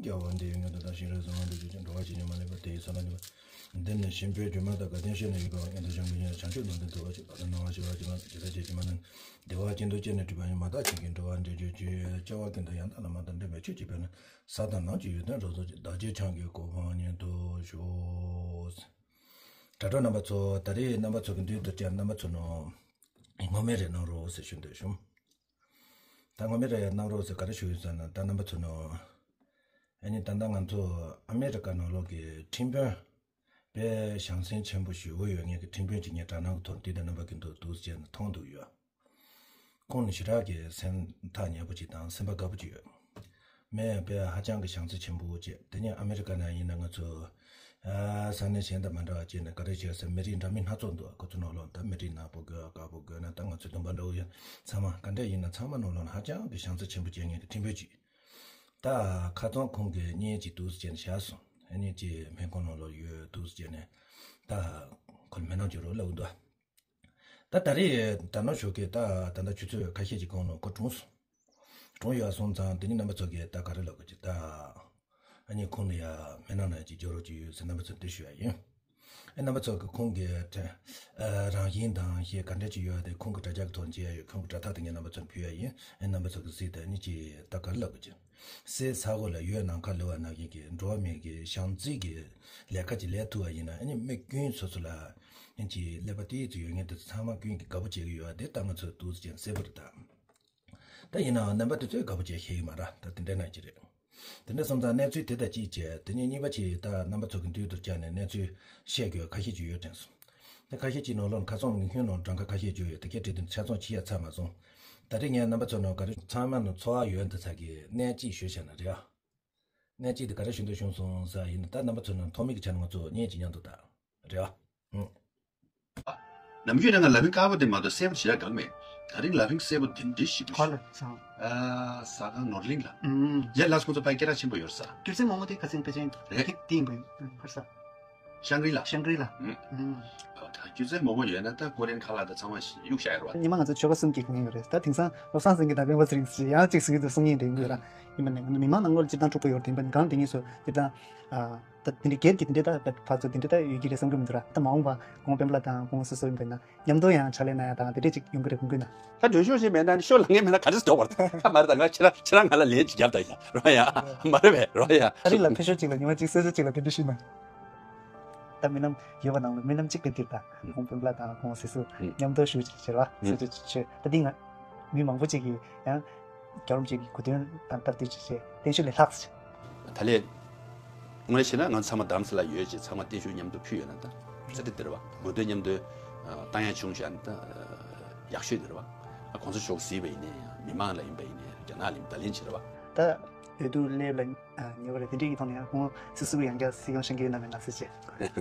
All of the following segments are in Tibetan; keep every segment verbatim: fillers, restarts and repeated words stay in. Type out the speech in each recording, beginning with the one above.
རྒྱལ་བ་འདི་ཡི་སྔོན་དུ་བདག་གཞན་ལ་གཟུང་བ་འདི་བརྗོད་ཅིང་། འགྲོ་བ་ཇི་སྙེད་མ་ལུས་པ། དེ་ཡི་ས་ལ་ནུས་པ། འདི་ནི་གཤིན་པོའི་སྒྱུ་མ་ལྟ། དགའ་ལྡན་ཤེས་ནས་ཡོད་པ། ཡོན་ཏན་བྱང་བུ་ཉིད། བྱང་ཆུབ་ལུང་བསྟན་དུ་བ་ཞིག་པ་དང་། སྣང་བ་ཞི་བ་ཇི་མ་ཇི་ལྟར་བྱེད་ཅིང་མ་ནུས། བདེ་བ་ཅན་དུ་སྤྱད་ནས་སྒྲིབ་པ་ཉིད། མ་དག་བྱིན་གྱིས་འགྲོ་བ་འདྲེན་བྱེད་ཅིང་། སྐྱེ་བ་ཀུན་ཏུ་ཡང་དག་བླ་མ་དང་། འདྲེན་པའི་ཆོས་ཀྱི་དཔལ་རྣམས། ས་དང་ལམ་གྱི་ཡོན་ཏན་རབ་རྫོགས་ཤིང་། བདག་བསྐྱེད་འཆང་གི་གོ་འཕང་ཉིད་དུ་ཤོག། དྲ་གྲོགས་རྣམ་པ་ཚོ། ད་རེས་རྣམ་པ་ཚོ་གི་མདུན་དུ་བཅར། རྣམ་པ་ཚོ་ནང་སྔོན་མའི་རེ་གནང་རོགས་ཟེར་ཞུ་འདོད་བྱུང་། ད་སྔོན་མའི་རེ་གནང་རོགས་ཟེར་ག་རེ་ཞུ་ཡོད་ཟེར་ན། ད་རྣམ་པ་ཚོ་ནང་ཨ་ནི་ད་ལྟ་ང་ཚོ་ཨ་མེ་རི་ཀ་ནང་ལོགས་ཀྱི་ཁྲིམས་དཔོན་དཔེ་ཞང་ཚན་ཆེན་པོ་ཞེ་པོ་ཡོད་མཁན་གྱི་ཁྲིམས་དཔོན་གྱི་ངས་དྲ་སྣང་གི་ཐོག་འདི་དང་རྣམ་པ་ཀུན་ཏུ་འདུག་ཟེར་ནས་མཐོང་འདུག་ཡོད། ཁོང་ནི་ཞེ་དྲག་གི་སེམས་ཐག་ཉེ་པོ་ཅིག་དང་སེམས་པ་དགའ་པོ་ཅིག་ཡོད། མི་དཔེ་ཧ་ཅང་གི་བྱམས་བརྩེ་ཆེན་པོ་བྱས། དེ་ནས་ཨ་མེ་རི་ཀ་ནང་ཡིན་ན་ང་ཚོ་ཨ་ས་གནས་གཞན་དང་མ་འདྲ་བ་བྱས་ནས་ག་རེ་བྱས་ཟེར། མི་རིགས་འདྲ་མིན་སྣ་ཚོགས་འདུག་ཁོ་ཚོ་ནང་ལོགས་ད་མི་རིགས་ནག་པོ་དགོས་དཀར་པོ་དགོས་ན་ད་ང་ཚོ་དུམ་པ་འདྲ་བོ་ཡོད། ཚང་མ་ག་འདྲ་ཡིན་ན་ཚང་མ་ནང་ལོགས་ན་ཧ་ཅང་གི་བྱམས་བརྩེ་ཆེན་པོ་བྱེད་མཁན་གྱི་ཁྲིམས་དཔོན་ཅིག་ད་ཁ་རྩང་ཁོང་གི་བརྙན་ཅིག་འདུག་སེ་བྱས་ནས་བཞག་སོང་། ཨ་ནི་ཅིག་སྨན་ཁང་ནང་ལོགས་ཡོད་འདུག་སེ་བྱས་ནས་ད་ཁོ་ལ་མི་སྣང་རྒྱུ་རོ་ལབ་འདུག་ད་ད་རེས་ད་ནང་ཞོགས་ཀས་ད་ད་ལྟ་ཆུ་ཚོད་ཁ་ཤས་ཀྱི་གོང་ལ་ཁོ་གྲོངས་སོང་། གྲོངས་ཡོད་སོང་ཙང་དེ་ནི་རྣམ་པ་ཚོ་གིས་ད་ག་རེ་ལབ་དགོས་ཀྱི། ད་ཨ་ནི་ཁོང་ལ་ཡ་མི་སྣང་ན་ཅིག་འགྱུར་རོགས་ཅིག་ཡོད་ཟེར་རྣམ་པ་ཚོ་འདི་ཞུ་ཡ་ཡིན། ཨ་རྣམ་པ་ཚོ་གི་ཁོང་གི་དྲན་ཨ་རང་བཞིན་དང་ཞེས་ག་འདྲ་ཅིག་ཡོད་དེ་ཁོང་གི་དྲ་རྒྱ་གི་ཐོག་མཇལ་ཡ་ཡོད། ཁོང་གི་དྲ་ཐག་དེ་ངས་རྣམ་པ་ཚོར་ཕུལ་ཡ་ཡིན། ཨ་རྣམ་པ་ཚོ་གི་གཟིགས་དང་ནི་ཅིག་ད་ག་རེ་ལབ་དགོས་ཀྱི། སའི་ས་འོག་ལ་ཡོད་ནམ་མཁའ་ལུས་པ་ནང་བཞིན་གྱི་འགྲོ་བ་མིའི་གི་བྱམས་བརྩེ་གི་ལས་ཀ་ཅིག་ལས་ཐུབ་པ་ཡིན་ན། ཨ་ནི་མི་ཀུན་སོ་སོ་ལ་ཨ་ནི་ཅིག་ཀླད་པ་ཏོག་ཙམ་ཡོད་མཁན་དེ་ཚོ་ཚང་མ་ཀུན་གྱིས་དགའ་པོ་བྱེད་ཀྱི་ཡོད་པ་དེ་ད་ང་ཚོས་འདུག་སེ་བྱས་ནས་གསལ་པོ་རེད་ད། ད་ཡིན་ནའང་རྣམ་པ་དེ་ཚོས་དགའ་པོ་བྱས་ཤེས་ཀྱི་མ་རེད། ད་དེ་འདྲ་ན་ཅི་རེད། དེ་འདྲ་སོང་ཙང་གནས་ཚུལ་དེ་དང་གཅིག་བྱས། དེ་ནས་གཉིས་པ་ཅིག་ད་རྣམ་པ་ཚོ་གི་མདུན་དུ་བཅར་ནས་གནས་ཚུལ་བཤད་དགོས་ཁ་ཤས་ཅིག་ཡོད་དྲན་སོང་། དེ་ཁ་ཤས་ཅིག་ནང་ལོགས་ཁ་སང་ཉིན་གུང་ནང་གྲངས་ཀ་ཁ་ཤས་བརྗོད་ཡོད། དེ་གའི་གྲས་དེ་ཆ་ཚང་ཕྱི་ཡ་ཚར་མ་སོང་། ད་རེས་ངས་རྣམ་པ་ཚོ་ནང་ག་རེ་ཚང་མ་ནང་འཚོ་བ་ཡོད་འདི་ཚ་གི་གནས་གཅིག་ཞུས་བྱས་ན་རེད་ཨ། གནས་གཅིག་དེ་ག་རེ་ཞུ་འདོད་བྱུང་སོང་ཟེར་ཡིན་ན། ད་རྣམ་པ་ཚོ་ནང་ཐོག་མའི་གི་ཆ་ནས་ང་ཚོ་བརྙན་གཅིག་མཉམ་དུ་ད་རེད་ཨ། ཨུ། ནམ་རྒྱུན་ནས་ང་ལ་ཕིང་དཀར་པོ་དེ་མ་གཏོགས་སེར་པོ་ཞེ་དྲག་དགའ་མེད། ད་རིང་ལ་ཕིང་སེར་པོ་དེ་འདྲ་ཞིག་ག་ལ་ཚང་། ཨ། ཟ་ཁང་ནོར་གླིང་ལ། ཨུམ། ཡ་ལགས་ཁོང་ཚོ་ཕ་སྐད་གྲགས་ཆེན་པོ་ཡོད་ས། སྒྱུ་རྩལ་མོག་མོག་དེ་ཁ་སང་ཕལ་ཆེར་རེད། ཐིག་ཏིང་པོ་ཕར་ས། ཤང་རི་ལ། ཤང་རི་ལ། ཨུམ། ཨུམ། ད་སྒྱུ་རྩལ་མོག་མོག་ཡོད་ན་ད་ཀོ་རེན་ཁ་ལག་ད་ཚང་མ་གཡུག་བཞག་ཡོད་རེད་བ། ཉི་མ་ང་ཚོ་ཆོལ་ཁ་གསུམ་གྱི་སྒང་ཡོད་རེད། ད་དེང་སང་བློ་བཟང་སེང་གེ་དང་སྤེན་པ་ཚེ་རིང་ཟེར་ཡང་གཅིག་ཟེར་གྱི་འདུག་གསུང་ཡིན་དྲན་གྱི་ཡོད་ར། ཡིན་པ་ནས་མི་མང་ནང་ལོགས་ལ་སྤྱིར་བཏང་འཁྲུག་པོ་ཡོད་རེད། ཡིན་པ་ནས་གང་དེང་གི་སོ་སྤྱིར་བཏང་། ཨ། ད་དེ་འདྲའི་སྒེར་གྱི་དེ་འདྲའི་ད་ཕར་ཚུར་དེ་འདྲའི་ད་ཡོད་ཀྱི་རེད་བསམ་གྱི་མི་འདུག་ར། ད་མ་འོངས་པ་ཁོང་སྤེན་པ་ལགས་དང་ཁོང་སོ་སོ་ཡིན་པས་ན་མཉམ་དུ་ཡང་ཕྱག་ལས་གནང་ཡ་དང་དེ་འདྲས་ཅིག་ཡོང་གི་རེད་དགོངས་ཀྱི་ན། ད་གྲོས་ཤོག་ཅིག་མེད་ན་ནི་ཤོག་ལངས་མེད་ན་ག་འདྲས་འགྲོ་བར་ད་མ་རེད། ད་ང་ཁྱེད་རང་ཁྱེད་རང་ང་ལ་ལན་ཅིག་རྒྱབ་ད་ཡ་རོ་ཡ་མ་རེད་པས་རོ་ཡ། ཨ་རི་ལ་ཕེབས་ཤོག་ཅིག་ལ་ཉི་མ་གཅིག་གསོལ་ཇ་ཅིག་ལ་དེ་འདྲས་ཞུས་ན། ད་མི་ནམ་ཡོད་པ་ནང་ལ་མི་ནམ་གཅིག་པའི་དེབ་དང་ཁོང་སྤེན་པ་ལགས་དང་ཁོང་སོ་སོ་མཉམ་དུ་ཞུ་ཅིག་བྱེད་ར་སོ་ཅིག་བྱེད་ད་འདི་ང་མི་མང་པོ་ཅིག་གིས་ཡང་། རྒྱལ་བ་རིན་པོ་ཆེ་གི་གོ་སྟོན་དང་སྟབས་བདེ་ཅིག་བྱས་བརྟན་བཞུགས་ལས་ལྷག་ད་ལས་དངོས་གནས་བྱས་ན་ང་ཚང་མ་རྡ་རམ་ས་ལ་ཡོད་ཅེས་ཚང་མ་བརྟན་བཞུགས་མཉམ་དུ་ཕུལ་ཡོད་ན་ད་ཚ་འདི་འདིར་བ་གོ་སྟོན་མཉམ་དུ་བཏང་ཡ་བྱུང་བཞག་ན་ད་ཡག་ཤོས་འདིར་བ་གོང་ས་མཆོག་གཟིགས་པ་ཡིན་ནའི་ཡང་མི་མང་ལ་ཡིན་པ་ཡིན་ནའི་རྒྱ་ནག་ལ་ཡིན་བརྡ་ལན་བྱེད་ར་བ། ད་འོས་བསྡུ་སླེབས་ལ་ཉེ་བ་རེད། དེ་འདྲའི་ཐོག་ནས་ཡང་ཁོང་སི་སི་གི་ཡང་བསྐྱར་སྲིད་སྐྱོང་བཞེངས་ཀྱི་ཡོད་ན་མེད་ན་སྲིད་ཅེས།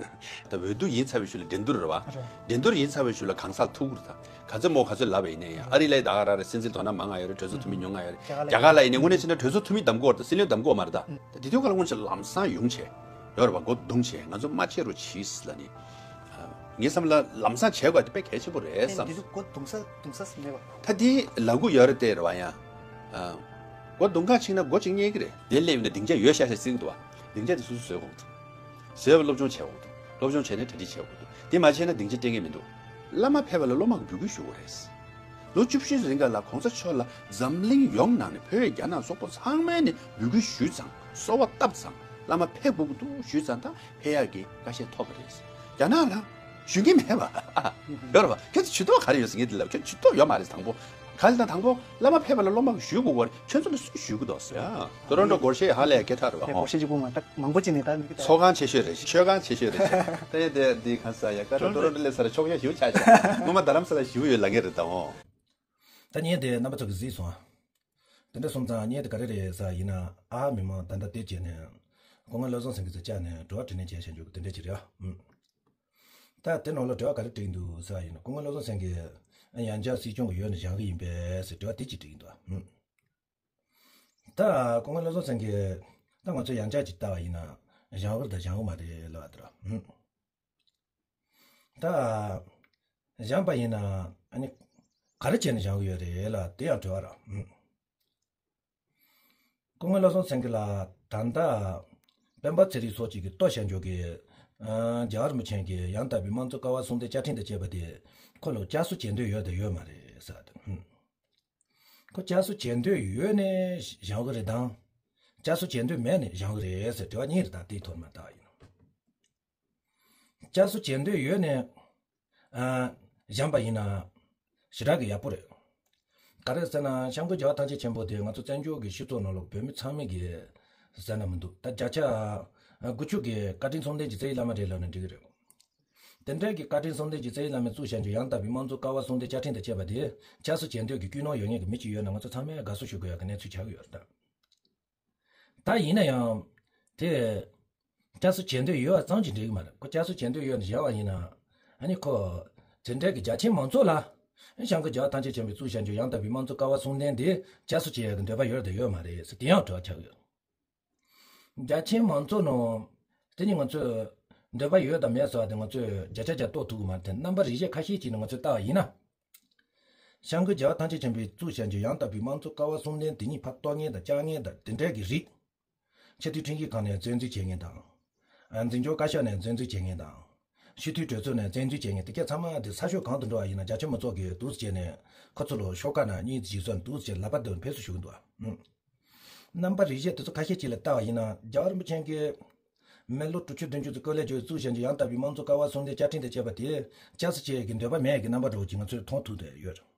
ད་འོས་བསྡུ་ཡིན་ཚར་བའི་ཤུལ་ལ་འགྲན་བསྡུར་རེད་བ། རེད། འགྲན་བསྡུར་ཡིན་ཚར་བའི་ཤུལ་ལ་གང་ཟག་ཐུག་གི་རེད་ད། ག་ཚོད་མོ་ག་ཚོད་ལབ་པ་ཡིན་ནའི་ཡང་ཨ་རི་ལ་ད་ག་རང་རེད། སྲིད་འཛིན་དོ་སྣང་མང་ང་ཡོད་རེད། གྲོས་ཚོགས་འཐུས་མི་ཉུང་ང་ཡོད་རེད། རྒྱ་གར་ལ་ཡིན་ནའི་དངོས་གནས་བྱས་ན་གྲོས་ཚོགས་འཐུས་མི་འདེམས་གོ་རེད་ད། སྲིད་བློན་འདེམས་གོ་མ་རེད་ད། ད་དེ་དུས་ག་ལ་སྔོན་ཆད་ལམ་སང་ཡོང་བྱས་ཡོད་རེད་བ། མགོ་རྡུང་བྱས་ང་ཚོ་མ་བྱེད་རོགས་གྱིས་ལ་ནི། ངའི་བསམ་ལ་ལམ་སང་བྱས་དགོས་དེ་དཔེ་གལ་ཆེན་པོ་རེད་བསམ། དེ་དུས་མགོ་རྡུང་ས་རྡུང་ས་མེད་པ། ད་དེ་ལབ་གི་ཡོད་རེད་དེ་རེད་བ་ཡང་། མགོ་རྡུང་ག་ཕྱིན་ན་མགོ་གཅིག་རྙེད་ཀྱི་རེད། དེ་སླེབས་ཡོང་ན་སྡིངས་ཆ་ཡོད་ཤག་ཤག་བརྩི་གི་འདུག་བ། སྡིངས་ཆ་དེ་སོ་སོས་བཟོས་དགོས་འདུག་བཟོས་པ་སློབ་སྦྱོང་བྱེད་དགོས་འདུག་སློབ་སྦྱོང་བྱས་ནས་གྲ་སྒྲིག་བྱེད་དགོས་འདུག་དེ་མ་བྱས་ན་སྡིངས་ཆ་སྤྲད་མཁན་མི་འདུག་བླ་མ་ཕེབས་པ་ལ་སློབ་མ་གིས་འབོད་སྐུལ་ཞུ་དགོས་རེད། ལོ་བཅུ་བཞི་རིང་ག་ལ་གོང་ས་མཆོག་ལ་འཛམ་གླིང་ཡོངས་ནང་ནས་བོད་རྒྱ་ནག་སོག་པོ་ཚང་མས་ནས་འབོད་སྐུལ་ཞུས་ཙང་གསོལ་བ་བཏབ་ཙང་བླ་མ་ཕེབས་དགོས་ཀྱི་འདུག་ཞུས་ཙང་ད་ཕེབས་ཡག་གི་ཁ་ཤས་ཐོབ་པ་རེད། རྒྱ་ནག་ལ་ཞུ་གི་མེད་པ་ཡོད་རེད་བ། ཁྱེད་ཚོ་ཇུས་གཏོགས་ག་རེ་ཡོད་ཟེར་ངས་འདི་ལབ། ཁྱོད་ཇུས་གཏོགས་ཡོད་མ་རེད། དང་པོ་ག་ལ་ད་དང་པོ་བླ་མ་ཕེབས་པ་ལ་སློབ་མ་གིས་ཞུ་དགོས་པ་རེད། ཁྱོད་ཚོ་ལ་སུས་ཞུ་གི་འདུག་ཟེར། ཨ། ཏོ་རོན་ཊོ་སྒོར་གཞས་ཧ་ལས་སྐད་གྲགས་རེད་བ། ཧོ། སྒོར་གཞས་གཅིག་པུ་མ་རེད། ད་མང་པོ་ཅིག་ནས་ད་མི་གི་ད། ཚོགས་ཁང་ཆེ་ཤོས་རེད། ཆོས་ཁང་ཆེ་ཤོས་རེད། ད་ཡིན་དེ་འདི་གང་ས་ཡ་ག་ཏོ་རོན་ཊོ་སླེབས་ས་ལ་ཆོག་ཡ་ཞིག་ཆགས་ཤག་སྔོན་མ་རྡ་རམ་ས་ལ་ཞིག་ཡོད་ལབ་མཁན་རེད་ད། འོ། ད་བརྙན་དེ་རྣམ་པ་ཚོ་གིས་གཟིགས་སོང་ཨ། དེ་འདྲ་སོང་ཙང་བརྙན་དེ་ག་རེ་རེད་ཟེར་ཡིན་ན། ཨ་མི་མང་ད་ལྟ་དེ་བྱས་ནས་སྐུ་ངོ་བློ་བཟང་སེང་གེ་ཚོ་བཅར་ནས་དྲི་བ་དྲིས་ལན་བྱས་བྱས་འཇུག་གི་དེ་འདྲ་ཅིག་རེད་ཨ། ཨུམ། ད་དེ་ནང་ལ་དྲི་བ་ག་རེ་དྲིས་འདུག་ཟེར་ཡིན་ན། སྐུ་ངོ་བློ་བཟང་སེང་གེ་ཡང་བསྐྱར་སྲིད་སྐྱོང་གི་འོས་ནས་བཞེངས་གི་ཡིན་པས་ཟེར་དྲི་བ་དེ་གཅིག་དྲིས་འདུག་ཨ། ཨུམ། ད་སྐུ་ངོ་བློ་བཟང་སེང་གེ་ད་ང་ཚོ་ཡང་བསྐྱར་ཅིག་བལྟ་བ་ཡིན་ན་བཞེངས་གི་རེད་ད་བཞེངས་གི་མ་རེད་ལབ་པ་དེ་རེད་ཨ། ཨུམ། ད་བཞེངས་པ་ཡིན་ན་ཨ་ནི་ག་རེ་བྱས་ནས་བཞེངས་གི་ཡོད་རེད་ལབ་དེ་ཡང་དྲི་བ་རེད་ཨ། ཨུམ། སྐུ་ངོ་བློ་བཟང་སེང་གེ་ལགས་ད་ལྟ་སྤེན་པ་ཚེ་རིང་སོགས་ཀྱིས་ཀྱི་ལྟོ་བཤད་འཇོག་གི་རྒྱལ་བ་རིན་པོ་ཆེ་གི་ཡང་དག་པའི་དམངས་གཙོ་ཀ་བ་གསུམ་ལྡན་བཅའ་ཁྲིམས་དང་བཅས་པ་དེ་ཁོ་ལ་བསྐྱར་གསོ་བྱེད་འདོད་ཡོད་དང་ཡོད་མ་རེད་ཟེར་བ་དང་། ཁོ་བསྐྱར་གསོ་བྱེད་འདོད་ཡོད་ནས་བཞག་གི་རེད་དང་། བསྐྱར་གསོ་བྱེད་འདོད་མེད་ནས་བཞག་གི་རེད་ཟེར་དྲི་བ་གཉིས་རེད་ད། དེའི་ཐོག་མ་བལྟ་བ་ཡིན། བསྐྱར་གསོ་བྱེད་འདོད་ཡོད་ནས་ཨ་བཞག་པ་ཡིན་ན་ཞེ་དྲག་གི་ཡག་པོ་རེད། ག་རེ་ཟེར་ན་བྱམས་མགོན་རྒྱལ་བ་ཐམས་ཅད་མཁྱེན་པ་དེ་ང་ཚོ་བཙན་བྱོལ་གྱི་སྤྱི་ཚོགས་ནང་ལ་བོད་མི་ཚང་མས་ཀྱི་ཟེར་ན་མི་འདུག་ད་བརྒྱ་ཆ་དགུ་བཅུ་གི་བཀའ་དྲིན་གསུམ་ལྡན་གྱི་རྩ་བའི་བླ་མ་རེད་ལབ་ན་འགྲིག་གི་རེད། དེ་འདྲའི་གི་བཀའ་དྲིན་གསུམ་ལྡན་གྱི་རྩ་བའི་བླ་མས་བཙུགས་བཞག་རྒྱུ་ཡང་དག་པའི་དམངས་གཙོ་ཀ་བ་གསུམ་ལྡན་བཅའ་ཁྲིམས་དང་བཅས་པ་དེ་བསྐྱར་གསོ་བྱེད་འདོད་ཀྱི་ཀུན་སློང་ཡོད་མཁན་གྱི་མི་གཅིག་ཡོད་ན་ང་ཚོ་ཚང་མས་དགའ་བསུ་ཞུ་དགོས་ཡག་གི་གནས་ཚུལ་ཆགས་ཀྱི་ཡོད་རེད། ད་ཡིན་ན་ཡང་དེ་བསྐྱར་གསོ་བྱེད་འདོད་ཡོད་པ་ཙམ་གྱིས་འགྲིག་གི་མ་རེད། ཁོ་བསྐྱར་གསོ་བྱེད་འདོད་ཡོད་ན་བཞག་པ་ཡིན་ན་ཨ་ནི་ཁོ་དེ་འདྲའི་གི་རྒྱ་ཆེན་མང་ཚོགས་ལ་བྱམས་མགོན་རྒྱལ་བ་ཐམས་ཅད་མཁྱེན་པས་བཙུགས་བཞག་རྒྱུ་ཡང་དག་པའི་དམངས་གཙོ་ཀ་བ་གསུམ་ལྡན་དེ་བསྐྱར་གསོ་བྱེད་ཡག་གི་འདོད་པ་ཡོད་དང་ཡོད་མ་རེད་ཟེར་དེ་ཡང་དྲི་བ་ཆགས་ཡོད། རྒྱ་ཆེན་མང་ཚོགས་ནང་དེ་ནི་ང་ཚོས་འདོད་པ་ཡོད་དང་མེད་ཟེར་བ་དེ་ང་ཚོས་བརྒྱ་ཆ་བརྒྱ་རྟོགས་ཐུབ་ཀྱི་མ་རེད་དེ། རྣམ་པ་རིགས་གཞན་ཁ་ཤས་ཅིག་ནས་ང་ཚོས་བལྟ་བ་ཡིན་ན། བྱམས་མགོན་རྒྱལ་བ་ཐམས་ཅད་མཁྱེན་པས་བཙུགས་བཞག་རྒྱུ་ཡང་དག་པའི་དམངས་གཙོ་ཀ་བ་གསུམ་ལྡན་དེ་ཉིད་ཕར་གཏོར་མཁན་དང་བཅག་མཁན་དང་དེ་འདྲའི་གི་རིགས། ཆེས་མཐོའི་ཁྲིམས་ཞིབ་ཁང་ནས་བཙན་འཛུལ་བྱེད་མཁན་དང་། འཛིན་སྐྱོང་བཀའ་ཤག་ནས་བཙན་འཛུལ་བྱེད་མཁན་དང་། སྤྱི་འཐུས་གྲོས་ཚོགས་ནས་བཙན་འཛུལ་བྱེད་མཁན་དེ་གས་ཚང་མ་དེ་ས་ཕྱོགས་གང་དུ་འགྲོ་བ་ཡིན་ན་རྒྱ་ཆེ་མི་ཚོགས་ཀྱིས་འདུག་སེ་བྱས་ནས་ཁོ་ཚོ་ལ་ཤོག་ཁག་ནང་གཉིས་བཞི་སོགས་འདུག་སེ་བྱས་ལག་པ་བརྡབས་ནས་ཕེབས་བསུ་ཞུ་གི་འདུག་ཨ། རྣམ་པ་རིགས་གཞན་དེ་ཚོ་ཁ་ཤས་ཅིག་ལ་བལྟ་བ་ཡིན་ན་རྒྱལ་བ་རིན་པོ་ཆེ་གིས་མི་ལོ་དྲུག་ཅུ་བདུན་ཅུ་ཙམ་སྐབས་ལ་བཙུགས་བཞག་རྒྱུ་ཡང་དག་པའི་དམངས་གཙོ་ཀ་བ་གསུམ་ལྡན་བཅའ་ཁྲིམས་དང་བཅས་པ་དེ་བསྐྱར་གསོ་བྱེད་ཀྱི་འདོད་པ་མེད་ཀྱི་རྣམ་པ་འདྲ་བོ་ཅིག་ང་ཚོས་མཐོང་ཐུབ་བསྡད་ཡོད་རེད།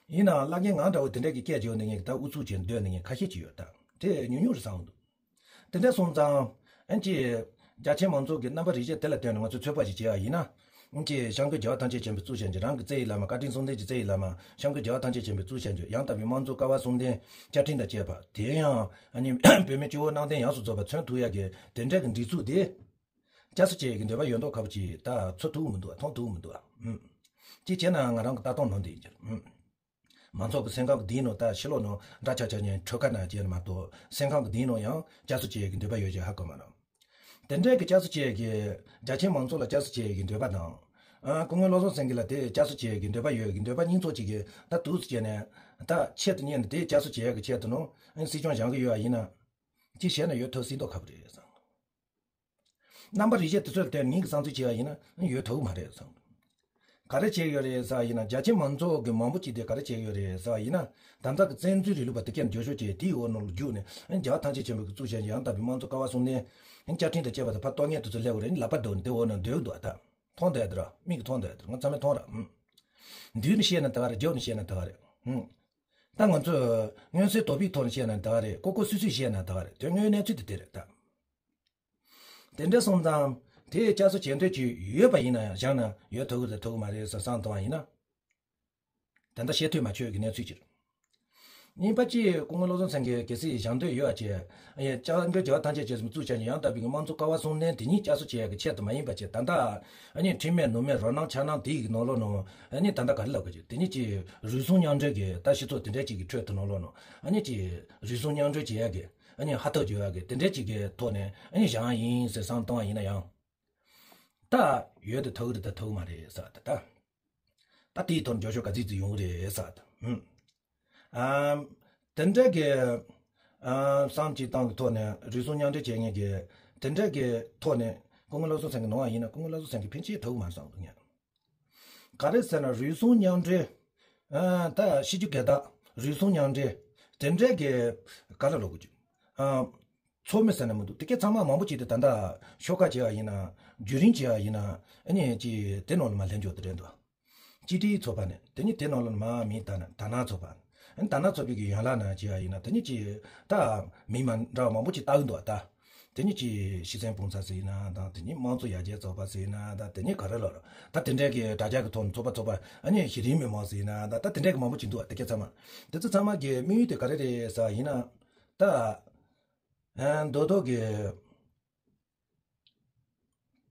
ཡིན་ནའང་བླ་རྒན་ང་འདྲ་བོ་དེ་འདྲ་གི་སྐད་བརྗོད་ནས་ངས་ད་ཨུ་ཚུགས་བྱས་འདོད་ནས་ངས་ཁ་ཤས་ཅིག་ཡོད་ད། དེ་ཉུང་ཉུང་རེད་བསམ་འདུག་དེ་འདྲ་སོང་ཙང་ཨན་ཅི་རྒྱ་ཆེ་མང་ཚོགས་ཀྱི་རྣམ་པ་རིགས་གཞན་དེ་ལ་བརྟེན་ནས་ང་ཚོས་ཚོད་དཔག་ཅིག་བྱས་པ་ཡིན་ན། ཨན་ཅི་བྱམས་མགོན་རྒྱལ་བ་ཐམས་ཅད་མཁྱེན་པས་བཙུགས་བཞག་རྒྱུ་རང་གི་རྩ་བའི་བླ་མ་བཀའ་དྲིན་གསུམ་ལྡན་གྱི་རྩ་བའི་བླ་མ་བྱམས་མགོན་རྒྱལ་བ་ཐམས་ཅད་མཁྱེན་པས་བཙུགས་བཞག་རྒྱུ་ཡང་དག་པའི་དམངས་གཙོ་ཀ་བ་གསུམ་ལྡན་བཅའ་ཁྲིམས་དང་བཅས་པ་དེ་ཡང་ཨ་ནི་བོད་མིའི་སྤྱི་བོ་གནམ་བསྟན་ཡོངས་སུ་རྫོགས་པ་མཚོན་ཐུབ་ཡག་གི་དེ་འདྲ་གི་སྒྲིག་འཛུགས་དེ། བསྐྱར་གསོ་བྱེད་ཀྱི་འདོད་པ་ཡོད་མདོག་ཁ་པོ་ཅིག་ད་ཚོར་ཐུབ་མི་འདུག་མཐོང་ཐུབ་མི་འདུག་ཨུམ། ཅིག་བྱས་ན་ང་རང་གི་ལྟ་སྟངས་ནང་དེ་ཡིན་གྱི་རེད། ཨུམ། མང་ཚོགས་ཀྱི་སེམས་ཁམས་ཀྱི་དེའི་ནང་ད་ཕྱི་ལོགས་ནང་འདྲ་ཆགས་ཆགས་ཉན་གྲོས་ཁ་ན་བྱས་ནས་མ་གཏོགས་སེམས་ཁམས་ཀྱི་དེའི་ནང་ཡང་བསྐྱར་གསོ་བྱེད་ཀྱི་འདོད་པ་ཡོད་ཅེས་ཧ་གོ་མ་རེད། དེ་འདྲའི་གི་བསྐྱར་གསོ་བྱེད་ཀྱི་རྒྱ་ཆེའི་མང་ཚོགས་ལ་བསྐྱར་གསོ་བྱེད་ཀྱི་འདོད་པ་དང་། ཨ་སྐུ་ངོ་བློ་བཟང་སེང་གེ་ལ་དེ་བསྐྱར་གསོ་བྱེད་ཀྱི་འདོད་པ་ཡོད་ཀྱི་འདོད་པ་གཉིས་ཚོགས་གཅིག་གི་ད་འདུག་སེ་བྱས་ནས་ད་ཆེད་དུ་གཉེར་ནས་དེ་བསྐྱར་གསོ་བྱེད་ཀྱི་ཆེད་དུ་ནང་སྲིད་སྐྱོང་སྦྱང་གི་ཡོད་པ་ཡིན་ན། ཅིག་བྱས་ན་ཡོད་ཐུབ་སྲིད་མདོག་ཁ་པོ་རེད་བསམ། རྣམ་པ་རིགས་གཞན་དེ་ཚོ་ལ་བརྟེན་ངེད་ཀྱི་བསམ་ཚུལ་བྱས་པ་ཡིན་ན་ཡོད་ཐུབ་མ་རེད་བསམ། ག་རེ་བྱས་ཡོད་རེད་ཟེར་བ་ཡིན་ན་རྒྱ་ཆེ་མང་ཚོགས་ཀྱི་མང་པོ་ཅིག་དེ་ག་རེ་བྱས་ཡོད་རེད་ཟེར་བ་ཡིན་ན། ད་ལྟ་གི་བཙན་འཛུལ་རིང་ལུགས་པ་དེ་སྐད་འགྱོད་བཤད་བྱས་དེའི་འོག་ནང་ལ་རྒྱུགས་ནས་རྒྱལ་བ་ཐམས་ཅད་མཁྱེན་པའི་གཙུག་བྱས་ཡང་དག་པའི་དམངས་གཙོ་ཀ་བ་གསུམ་ལྡན། བཅའ་ཁྲིམས་དང་བཅས་པ་དང་ཕར་གཏོར་མཁན་དེ་ཚོ་སླེབས་པ་རེད། ལག་པ་བརྡབས་ནས་དེ་འོག་ནང་སྡོད་འདུག་ད་མཐོང་བསྡད་དེ་ར་མིག་གིས་མཐོང་བསྡད་དེ་ར་ང་ཚང་མས་མཐོང་ར། འདུས་ནས་བཤད་ན་ད་ག་རེད། རྒྱབ་ནས་བཤད་ན་ད་ག་རེད། ད་ང་ཚོས་མངོན་གསལ་དོད་པོའི་ཐོག་ནས་བཤད་ན་ད་ག་རེད། ལྐོག་ལྐོག་སུད་སུད་བཤད་ན་ད་ག་རེད། དོན་དངོས་གནས་ཚུལ་དེ་དེ་རེད་ད། དེ་འདྲ་སོང་ཙང་དེ་བསྐྱར་གསོ་བྱེད་འདོད་ཀྱི་ཡོད་པ་ཡིན་ན་ཡང་བཞག་ན་ཡོད་ཐུབ་ཀྱི་རེད་ཐུབ་ཀྱི་མ་རེད་ཟེར་བསམ་བཏང་བ་ཡིན་ན། ད་ལྟ་བཤད་ཐུབ་མ་ཆོད་ཀྱི་གནས་ཚུལ་ཅིག་རེད། གཉིས་པ་གཅིག་སྐུ་ངོ་བློ་བཟང་སེང་གེ་གལ་སྲིད་བཞག་འདོད་ཡོད་པ་བྱས། ཡང་བསྐྱར་འགྱུར་རྒྱལ་བ་ཐམས་ཅད་རྗེས་སུ་བཙུགས་བྱས་ནས་ཡང་དག་པའི་དམངས་གཙོ་ཀ་བ་གསུམ་ལྡན་དེ་ཉིད་བསྐྱར་གསོ་བྱེད་ཡག་གི་ཆེད་དུ་མ་ཡིན་པ་བྱས། ད་ལྟ་ཨ་ནི་ཁྲིམས་མེད་ནོར་མེད་རོ་སྣང་འཆར་སྣང་དེ་ཡི་ནང་ལོགས་ནང་ཨ་ནི་ད་ལྟ་ག་རེ་ལབ་དགོས་ཀྱི་དེ་ཉིད་ཀྱི་རུལ་སུངས་མཉམ་འབྲེལ་གྱི་ད་སྤྱི་ཚོགས་དེ་འདྲ་ཅིག་གི་ཁྲོད་དུ་ནང་ལོགས་ནང་ཨ་ནི་ཀྱི་རུལ་སུངས་མཉམ་འབྲེལ་བྱེད་ཡག་གི་ཨ་ནི་ཧ་ཐག་བརྗོད་ཡག་གི་དེ་འདྲ་ཅིག་གི་ཐོག་ནས་ཨ་ནི་བཞག་ཡིན་ཟེར་བསམ་བཏང་བ་ཡིན་ན་ཡང་། ད་ཡོད་དེ་ཐུག་གི་རེད་ད་ཐུག་གི་མ་རེད་ཟེར་བ་དེ་ད། ད་དེའི་ཐོག་འགྱོད་བཤད་ག་ཚིག་ཚིག་ཡོང་གི་རེད་ཟེར་བ་དེ། ཨ་དེ་འདྲ་གི་ཨ་བསམ་གྱིས་བཏང་གི་ཐོག་ནས་རུལ་སུངས་མཉམ་འབྲེལ་བྱེད་མཁན་གྱི་དེ་འདྲ་གི་ཐོག་ནས་སྐུ་ངོ་བློ་བཟང་སེང་གེ་ནང་བ་ཡིན་ན་སྐུ་ངོ་བློ་བཟང་སེང་གེ་ཕན་ཆད་ཐུག་མ་སོང་འདུག་ངས། ག་རེ་ཟེར་ན་རུལ་སུངས་མཉམ་འབྲེལ། ཨ་ད་ཤེས་རྒྱུ་གལ་ད་རུལ་སུངས་མཉམ་འབྲེལ་དེ་འདྲ་གི་ག་རེ་ལབ་དགོས་ཀྱི། ཨ་ཚོགས་མི་ཟེར་ན་མི་འདུག་དེ་གས་ཚང་མ་མང་པོ་ཅིག་དེ་ད་ལྟ་ཤོག་ཁག་བྱས་པ་ཡིན་ན་བརྒྱུད་རིམ་བྱས་པ་ཡིན་ན་ཨ་ནི་ཅིག་དེ་ནང་ལ་མ་ལྷན་འཇོག་དེ་རེད་འདུག་སྤྱི་བདེའི་ཚོགས་པ་ནས་དེ་ནི་དེ་ནང་ལ་མ་མི་ད་ན་ད་ན་ཚོགས་པ། ཨ་ནི་ད་ན་ཚོགས་པའི་གི་ཡན་ལག་ནང་བྱས་པ་ཡིན་ན་དེ་ནི་ཅིག་ད་མི་མ་འདྲ་བ་མང་པོ་ཅིག་བལྟ་གི་འདུག་ད། དེ་ནི་ཅིག་ཤེས་ཚན་སྤུངས་ཚ་ཟེར་ཡིན་ན་དང་དེ་ནི་དམངས་གཙོ་ཡར་རྒྱས་ཚོགས་པ་ཟེར་ཡིན་ན་ད་དེ་ནི་ག་རེ་ལོ་ར་ད་དེ་འདྲའི་གི་དྲ་རྒྱ་གི་ཐོག་ནས་ཚོགས་པ་ཚོགས་པ་ཨ་ནི་གཞི་རིམ་མི་མང་ཟེར་ཡིན་ན་ད་ད་དེ་འདྲའི་གི་མང་པོ་ཅིག་འདུག་དེ་གས་ཚང་མ་དེ་ཚོ་ཚང་མ་གི་དམིགས་ཡུལ་དེ་ག་རེ་རེད་ཟེར་བ་ཡིན་ན་ད་ཨ་མདོ་སྟོད་གི་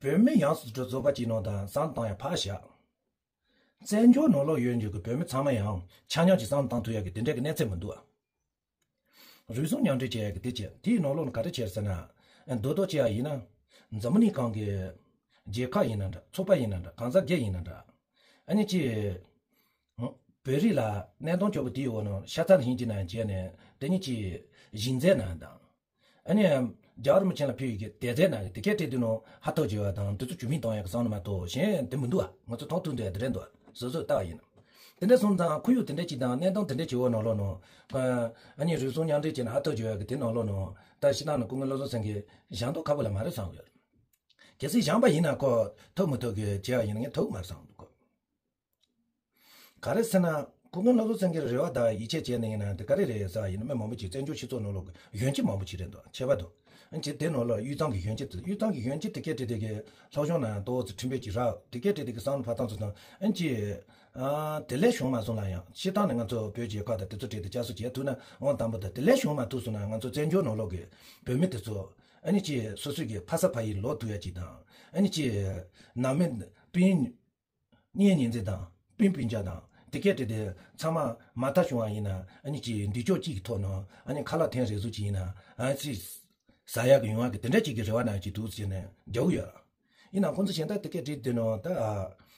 བོད་མི་ཡོངས་སུ་རྫོགས་པ་ཅིག་ནང་དང་བསམ་བཏང་ཡ་ཕར་བཞག་བཙན་བྱོལ་ནང་ལོགས་ཡོད་འཇུག་གི་བོད་མི་ཚང་མ་ཡང་ཆ་སྙོམས་ཀྱིས་བསམ་བཏང་ཐུབ་ཡག་གི་དེ་འདྲ་གི་གནས་ཚད་མི་འདུག་ཨ། རུལ་སུངས་མཉམ་འབྲེལ་བྱེད་ཡག་གི་དེ་བྱས་དེའི་ནང་ལོགས་ནས་ག་རེ་བྱས་ཟེར་ན། མདོར་བསྡུས་བྱས་པ་ཡིན་ན། འཛམ་བུ་གླིང་སྒང་གི་རྒྱལ་ཁབ་ཡིན་ན་འདྲ་ཚོགས་པ་ཡིན་ན་འདྲ་གང་ཟག་སྒེར་ཡིན་ན་འདྲ། ཨ་ནི་ཅི། བོད་རིགས་ལ་གནས་སྟངས་སྐྱོ་པོ་དེའི་འོག་ནས་ཤ་ཚ་ལ་ཧིན་གྱི་ན་ཡང་བྱས་ནས་ དེ་ཉིད་ཀྱི་གཞི་རྩའི་ནང་དང་། ཨ་ནི་རྒྱལ་བ་རིན་པོ་ཆེ་ལ་ཕུལ་ཡོད་ཀྱི་དད་རྫས་ནང་གི་དེ་སྐད་བྲིས་དུས་ནང་ཧ་ཐོ་བྱེད་པ་དང་དེ་ཚོ་བཅོས་མིན་གཏོང་ཡག་གི་བསམ་བློ་མ་གཏོགས་གཞན་དེ་མི་འདུག་ཨ། ང་ཚོ་མཐོང་ཐུབ་འདུག་ཨ། དེ་རེད་འདུག་ཨ། སོ་སོས་ལྟ་བ་ཡིན་ན། དེ་འདྲ་སོང་ཙང་ཁོར་ཡུག་དེ་འདྲ་ཅིག་དང་གནས་སྟངས་དེ་འདྲ་ཅིག་འོག་ནང་ལོགས་ནང་། ཨ་ནི་རུལ་སུངས་མཉམ་འབྲེལ་བྱས་ནས་ཧ་ཐོ་བྱེད་ཡག་གི་དེ་ནང་ལོགས་ནང་ད་ཕྱི་ནང་ནས་སྐུ་ངོ་བློ་བཟང་སེང་གེ་བཞེངས་མདོག་ཁ་པོ་ལ་མ་རེད་བསམ་ཡོད། གལ་སྲིད་བཞེངས་པ་ཡིན་ན་ཁོ་ཐོབ་མི་ཐོབ་ཀྱི་བྱས་པ་ཡིན་ན་ངས་ཐོབ་མ་བསམ་འདུག་གོ། ག་རེ་ཟེར་ན། སྐུ་ངོ་བློ་བཟང་སེང་གེར་རེ་བ་དང་ཡིད་ཆེས་བྱས་ནས་ཡིན་ན་དེ་ག་རེ་རེད་ཟེར་བ་ཡིན་ན་མི་མང་པོ་ཅིག་བཙན་བྱོལ་སྤྱི་ཚོགས་ནང་ལོགས་ཀྱི་གཞོན་སྐྱེས་མང་པོ་ཅིག་རེད་འདུག་ཁྱད་པར་དུ། ཨ་ནི་དེ་ནང་ལོགས་དབུས་གཙང་གི་གཞོན་སྐྱེས་དེ་དབུས་གཙང་གི་གཞོན་སྐྱེས་དེ་སྐད་བྲིས་དེ་གི་སློབ་སྦྱོང་ནང་ཏོག་ཙམ་ཁྲིམས་དཔེ་ཅིག་རག་དེ་སྐད་བྲིས་དེ་གི་བསམ་བློ་ཕར་བཏང་ཚུལ་དང་ཨ་ནི་ཅི། ཨ། དེ་ལས་བྱུང་མ་སོང་ན་ཡང་སྤྱིར་བཏང་ནས་ང་ཚོ་བོད་ཀྱི་ཁ་དང་དེ་ཚོ་བྲིས་ཏེ་བསྐྱར་གསོ་བྱེད་ཐུབ་ན་འོང་དང་པོ་དང་དེ་ལས་བྱུང་མ་ཐུབ་སོང་ན་ང་ཚོ་བཙན་བྱོལ་ནང་ལོགས་ཀྱི་བོད་མི་དེ་ཚོ་ཨ་ནི་ཅི་སོ་སོའི་གི་ཕ་ས་ཕ་ཡུལ་ལོག་ཐུབ་ཡ་ཅིག་དང་ཨ་ནི་ཅི་ནང་མི་སྤུན་གཉེན་ཉེ་ཚན་དང་སྤུན་སྤུན་ཀྱག་དང་དེ་སྐད་བྲིས་ཏེ་ཚང་མ་མ་མཐའ་བྱུང་བ་ཡིན་ན་ཨ་ནི་ཅི་འདི་ཕྱོགས་གཅིག་གི་ཐོག་ནང་ཨ་ནི་ཁ་ལག་འཐེན་རེ་ཟུང་ཅིག་ཡིན་ན་ཨ་ནི་ཅི། ཟ་ཡག་གི་ཡོང་བ་གི་དེ་འདྲ་ཅིག་གི་རེ་བ་ནང་ཅིག་འདུག་ཟེར་ནས་རྒྱག་གི་ཡོད། ཡིན་ནའང་ཁོང་ཚོ་གཞན་དག་དེ་སྐད་བྲིས་དུས་ནང་ད་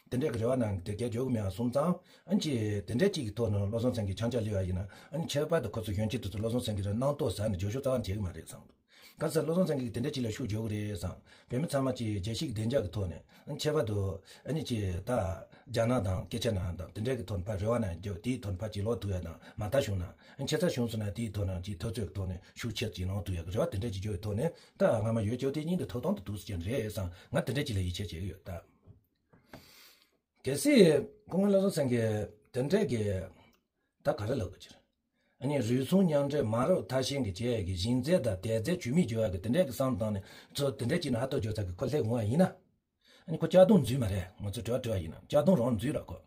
དེ་འདྲ་གི་རེ་བ་ནང་དེ་སྐད་རྒྱག་གི་མེད་པ་སོང་ཙང་ཨ་ནི་ཅི་དེ་འདྲ་ཅིག་གི་ཐོག་ནང་བློ་བཟང་སེང་གེ་ཆང་ཆ་ལུས་པ་ཡིན་ན་ཨ་ནི་ཁྱད་པར་དུ་ཁོ་ཚོ་གཞོན་སྐྱེས་དེ་ཚོ་བློ་བཟང་སེང་གེ་ལ་སྣང་དོགས་ཟ་ནས་རྒྱབ་སྐྱོར་རྩ་བ་ནས་བྱེད་གི་མ་རེད་བསམ་འདུག་ག་ཚོད་བློ་བཟང་སེང་གེ་གི་དེ་འདྲ་ཅིག་ལ་ཤུགས་རྒྱག་གི་རེད་བསམ། བོད་མི་ཚང་མ་ཅིག་རྒྱལ་སྤྱིའི་བདེ་འཇགས་ཀྱི་ཐོག་ནས་ཨ་ནི་ཁྱད་པར་དུ་ཨ་ནི་ཅི་ད་རྒྱ་ནག་དང་སྐད་ཆ་ནང་དང་དེ་འདྲ་གི་ཐོག་ནས་ཕར་རེ་བ་ནང་རྒྱབ་དེའི་ཐོག་ནས་ཕར་ཅིག་ལོག་ཐུབ་ཡ་དང་མ་མཐའ་བྱུང་ན་ཨ་ནི་ཁྱད་མཚར་བྱུང་སོང་ན་དེའི་ཐོག་ནས་ཅིག་འཐབ་རྩོད་ཀྱི་ཐོག་ནས་ཤུགས་ཆེ་ཅིག་ལོག་ཐུབ་ཡ་གི་རེ་བ་དེ་འདྲ་ཅིག་རྒྱག་གི་ཐོག་ནས་ད་སྔ་མ་ཡོད་ཅོག་དེ་སྙིང་དུ་ཐོག་ཐོག་ཏུ་འདུག་ཟེར་གྱི་རེད་བསམ། ང་དེ་འདྲ་ཅིག་ལ་ཡིད་ཆེས་བྱེད་ཀྱི་ཡོད་ད། གལ་སྲིད་སྐུ་ངོ་བློ་བཟང་སེང་གེ་དེ་འདྲ་གི་ད་ག་རེ་ལབ་དགོས་ཀྱི་རེད། ཨ་ནི་རུལ་སུངས་མཉམ་འབྲེལ་མ་རབས་མཐར་ཕྱིན་གྱི་བྱེད་ཡས་ཀྱི་གཞི་རྩའི་དང་དད་རྩའི་བཅོས་མིན་བྱེད་ཡས་ཀྱི་དེ་འདྲས་ཀྱི་བསམ་བཏང་ནས་ཚོ་དེ་འདྲས་ཅིག་ནས་ཧ་ཐོ་འཇོག་ཚར་གི་ཁོ་སླེབས་འོང་བ་ཡིན་ན། ཨ་ནི་ཁོ་གཅར་རྡུང་འཛུལ་མ་རེད། ང་ཚོས་དྲི་བ་དྲི་བ་ཡིན་ན་གཅར་རྡུང་རང་འཛུལ་ར་ཁོ།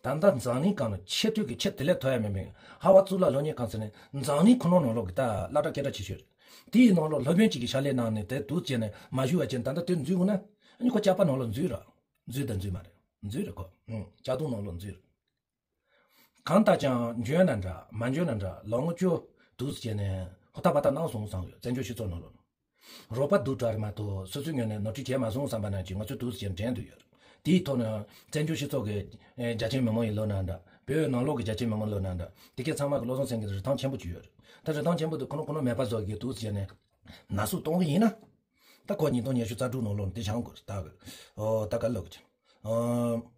ད་ལྟ་འཛམ་གླིང་སྒང་ལ་ཆེས་མཐོའི་གི་ཆེས་དེ་ལས་མཐོ་ཡ་མེད་མེད་ཧ་བ་གཙུག་ལག་སློབ་གཉེར་ཁང་ཟེར་ནས་འཛམ་གླིང་ཁོ་ན་ནང་ལོགས་ཀྱི་ད་སློབ་གྲྭ་སྐད་གྲགས་ཆེ་ཤོས་རེད། དེའི་ནང་ལོགས་སློབ་དཔོན་གཅིག་གིས་ཕྱག་ལས་གནང་ནས་དེ་འདུག་བྱས་ནས་མ་ཞུ་བ་བྱས་ནས་ད་ལྟ་དེ་འཛུལ་འོང་ན་ཨ་ནི་ཁོ་གཅར་པ་ནང་ལ་འཛུལ་ར། འཛུལ་དང་འཛུལ་མ་རེད། འཛུལ་རེད་ཁོ། ཨུང་། གཅར་རྡུང་ནང་ལོགས་འཛུལ་རེད། གང་ལྟར་ཀྱང་འཇོན་ན་འདྲ་མ་འཇོན་ན་འདྲ་ལོ་ངོ་བཅུ་འདུག་སེ་བྱས་ནས་ཧུར་ཐག་པ་ཐག་གནང་སོང་བསམ་ཡོད། བཙན་བྱོལ་སྤྱི་ཚོགས་ནང་ལོགས་རོགས་པ་སྡུག་དྲག་རེད་མ་གཏོགས་སོ་སོའི་ངོས་ནས་ནོར་འཁྲུལ་བྱས་མ་སོང་བསམ་པ་ནང་བཞིན་ང་ཚོས་འདུག་སེ་བྱས་ནས་དྲན་འདུག་ཡོད། དེའི་ཐོག་ནས་བཙན་བྱོལ་སྤྱི་ཚོགས་ཀྱི་ཨེ་རྒྱ་ཆེའི་མི་མང་ཡིན་ལབ་ན་འདྲ་བོད་ནང་ལོགས་ཀྱི་རྒྱ་ཆེའི་མི་མང་ལབ་ན་འདྲ་དེ་གས་ཚང་མ་གི་བློ་བཟང་སེང་གེ་རིན་ཐང་ཆེན་པོ་ཅིག་ཡོད་རེད། ད་རིན་ཐང་ཆེན་པོ་དེ་ཁོ་ན་ཁོ་ན་མེད་པ་བཟོ་གི་འདུག་སེ་བྱས་ནས་ན་ཟུག་གཏོང་གི་ཡིན་ན། ད་ཁོ་ཉིས་སྟོང་ཉི་ཤུ་རྩ་དྲུག་ནང་ལོགས་ནས་དེ་བྱང་དགོས་རེད་ད་གི། ཨོ་ད་ག་ལབ་གི་ཅིག་ཨོ།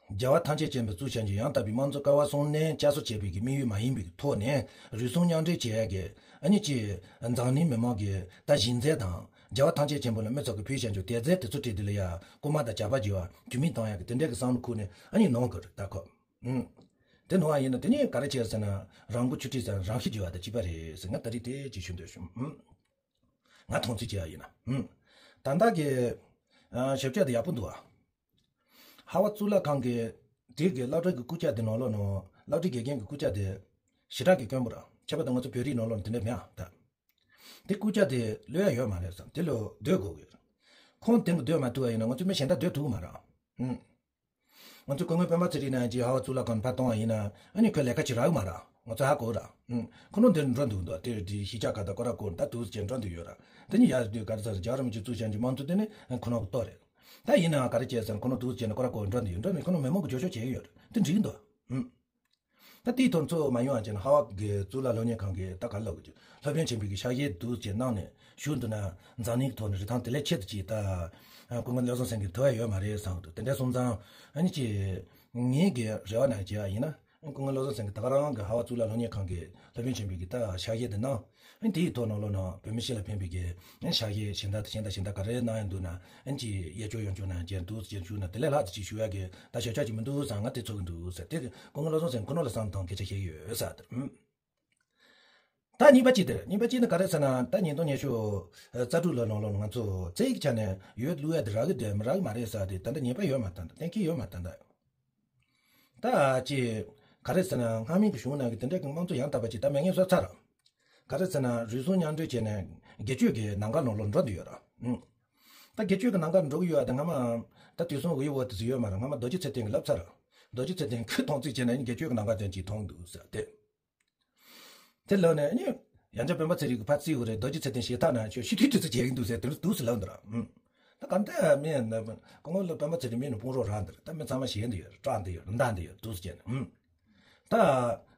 རྒྱལ་བ་ཐམས་ཅད་མཁྱེན་པའི་གཙུག་བྱང་ཆེན་ཡང་དག་པའི་དམངས་གཙོ་ཀ་བ་གསུམ་ནས་བསྐྱར་གསོ་བྱེད་པའི་གི་དམིགས་ཡུལ་མ་ཡིན་པའི་ཐོག་ནས་རུལ་སུངས་མཉམ་འབྲེལ་བྱེད་ཡ་གི་ཨ་ནི་ཅི་འཛམ་གླིང་མི་མང་གི་ད་གཞི་རྩའི་དང་རྒྱལ་བ་ཐམས་ཅད་མཁྱེན་པ་ལ་མི་ཚོགས་ཀྱི་ཕུལ་བྱ་འཇུག་དེ་ཚེ་དེ་ཚོ་བྲིས་དེ་ལ་ཡ་རྐུ་མ་དང་ཇག་པ་བྱེད་པ་རྒྱུ་མིན་གཏོང་ཡ་གི་དེ་འདྲ་གི་བསམ་བློ་ཁུར་ནས་ཨ་ནི་ནང་དགོས་རེད་ད་ཁོ། ཨུམ། དེ་ནང་བ་ཡིན་ན་དེ་ནི་ག་རེ་བྱས་ཟེར་ན་རང་མགོ་ཆུ་ཁྲིད་ཟེར་རང་ཤི་བྱེད་པ་དང་གཅིག་པ་རེད་ཟེར་ང་ད་རེས་དེ་ཅིག་ཞུ་འདོད་བྱུང་། ཨུམ། ང་མཐོང་ཚུལ་བྱས་ཡ་ཡིན་ན། ཨུམ། ད་ལྟ་གི་ཨ་ཞིབ་ཆ་དེ་ཡག་པོ་འདུག་ཨ། ཧ་བ་གཙུག་ལག་ཁང་གི་དེ་གི་སློབ་གྲྭ་གི་རྐུབ་བཀྱག་དེ་ནང་ལོགས་ནང་སློབ་གྲྭའི་དགེ་རྒན་གྱི་རྐུབ་བཀྱག་དེ་ཞེ་དྲག་གི་དཀོན་པོ་ར་ཁྱད་པར་དུ་ང་ཚོ་བོད་རིགས་ནང་ལོགས་ནང་དེ་འདྲ་མེད་ཨ་ད། དེ་རྐུབ་བཀྱག་དེ་གློད་ཡ་ཡོད་མ་རེད་བསམ་དེ་ལོ་སྡོད་དགོས་ཀྱི་ཡོད། ཁོང་དེ་མོ་སྡོད་མ་ཐུབ་པ་ཡིན་ན་ང་ཚོ་མི་གཞན་དག་སྡོད་ཐུབ་ཀྱི་མ་རེད། ཨུམ། ང་ཚོ་སྐུ་ངོ་སྤེན་པ་ཚེ་རིང་ནང་གི་ཧ་བ་གཙུག་ལག་ཁང་ཕར་གཏོང་བ་ཡིན་ན་ཨ་ནི་ཁོས་ལས་ཀ་བྱེད་རག་གི་མ་རེད། ང་ཚོ་ཧ་གོ་ར། ཨུམ། ཁོ་ནོ་འདིར་འགྲོ་འདུག་འདུག་དེ་དེ་གཞིས་ཆགས་ཁག་དང་སྐོར་ར་སྐོར་ད་དུས་ཅན་འགྲོ་འདུག་ཡོད་ར། དེ་ནི་ཡར་དུས་ག་རེ་ཟེར་རྒྱལ་བ་རིན་པོ་ཆེ་གཙུག་བྱང་གི་དམངས་གཙོ་དེ་ནི་ཁོ་ནོ་གི་ལྟོ་རེད། ད་ཡིན་ནའང་ག་རེ་བྱས་ཟེར་ཁོ་ནོ་དུས་ཅན་སྐོར་ར་སྐོར་འགྲོ་འདུག་ཡོད་འགྲོ་ནི་ཁོ་ནོ་མི་མང་གི་རྒྱབ་སྐྱོར་བྱེད་ཀྱི་ཡོད་ར་དེ་འགྲིག་འདུག་ཨུམ། ད་དེའི་ཐོག་ཚོ་མ་ཡོང་བ་བྱས་ན་ཧ་བ་གི་གཙུག་ལག་སློབ་གཉེར་ཁང་གི་ད་ག་ལབ་གི་སློབ་དཔོན་ཆེན་པོའི་གི་ཕྱག་བཞེས་འདུག་ཅེས་གནང་ནས་ཞུ་འདུག་ན་འཛམ་གླིང་གི་ཐོག་ནས་རིན་ཐང་དེ་ལས་ཆེ་དུ་ཅིག་ད་སྐུ་ངོ་བློ་བཟང་སེང་གེ་ཐོབ་ཡ་ཡོད་མ་རེད་བསམ་འདུག་དེ་འདྲ་སོང་ཙང་ཨ་ནི་ཅི་ངེད་ཀྱི་རེ་བ་ནང་བྱས་པ་ཡིན་ན་སྐུ་ངོ་བློ་བཟང་སེང་གེ་ད་ག་རང་གི་ཧ་བ་གཙུག་ལག་སློབ་གཉེར་ཁང་གི་སློབ་དཔོན་ཆེན་པོའི་གི་ད་ཕྱག་བཞེས་དེ་གནང་། ཨན་དེའི་ཐོག་ནང་ལོགས་ནང་བོད་མི་སྤྱི་ལ་ཕན་པའི་གི་ཨན་ཕྱག་བཞེས་གཞན་དག་དང་གཞན་དག་གཞན་དག་ག་རེ་གནང་ཡང་འདུག་ན་ཨན་ཅི་གཡས་ཕྱོགས་གཡོན་ཕྱོགས་ནང་ཅན་འདུག་ཅེས་ཞུ་ན་དེ་ལས་ལྷག་ཏུ་ཅིག་ཞུ་ཡ་གི་ད་ཞབས་ཆག་ཅིག་མི་འདུག་བསམ་ང་དེ་ཚོར་གི་འདུག་ཟེར་དེ་སྐུ་ངོ་བློ་བཟང་སེང་ཁོ་ནོ་ལ་བསམ་དང་སྐད་ཆ་བཤད་ཡོད་ཟེར་དེར། ད་གཉིས་པ་གཅིག་དེར་གཉིས་པ་གཅིག་ནི་ག་རེ་ཟེར་ན་ད་ཉིས་སྟོང་ཉི་ཤུ་རྩ་དྲུག་ལོ་ནང་ལོགས་ང་ཚོ་རྩེ་ཡི་ཆ་ནས་ཡོད་ལུས་ཡ་དེ་རག་གི་དེ་མི་རག་གི་མ་རེད་ཟེར་དེ་ད་ལྟ་ཉེས་པ་ཡོད་མ་ད་ད་གཏན་འཁེལ་ཡོད་མ་ད་ད། ད་ཅི། ག་རེ་ཟེར་ན་སྔ་མའི་གི་གཞུང་ནང་གི་དེ་འདྲ་གི་དམངས་གཙོ་ཡང་དག་པ་ཅིག་ད་མེད་ངེས་བཟོ་ཚར། ག་རེ་ཟེར་ན་རུལ་སུངས་མཉམ་འབྲེལ་བྱས་ནས་སྒེར་གཅོད་ཀྱི་ལམ་ཁ་ནང་ལོགས་འགྲོ་འདི་ཡོད་ར། ཨུ། ད་སྒེར་གཅོད་ཀྱི་ལམ་ཁ་འགྲོ་གི་ཡོད་ཨ་ད་སྔ་མ། ད་དུས་གསུམ་འོ་ཡི་འོ་དེ་ཚོ་ཡོད་མ་ར་སྔ་མ་རྡོ་རྗེ་ཚེ་བརྟན་གྱིས་ལབ་ཚར། རྡོ་རྗེ་ཚེ་བརྟན་ཁོས་མཐོང་ཚུལ་བྱས་ན་ཨ་ནི་སྒེར་གཅོད་ཀྱི་ལམ་ཁ་དོན་གཅིག་མཐོང་འདུག་ཟེར་ཏེ། དེ་ལོ་ནས་ཨ་ནི། ཡང་བསྐྱར་སྤེན་པ་ཚེ་རིང་གི་ཕར་བརྩིས་ཡོད་རེད་རྡོ་རྗེ་ཚེ་བརྟན་ཞེ་ཐག་ན་ཁྱོད་ཤི་དུས་དུས་ཚོད་བྱེད་ཀྱི་འདུག་ཟེར་དེ་འདུག་ཟེར་ལབ་འདུག་ར། ཨུ། ད་ག་འདྲ་མིན་ན་སྐུ་ངོ་ལ་སྤེན་པ་ཚེ་རིང་མིན་ན་དཔུང་རོགས་རག་འདིར་ད་མི་ཚང་མ་ཞེད་འདི་ཡོད་སྐྲག་འདི་ཡོད་མདའ་འདི་ཡོད་འདུག་ཟེར་ནས་ཨུ། ད་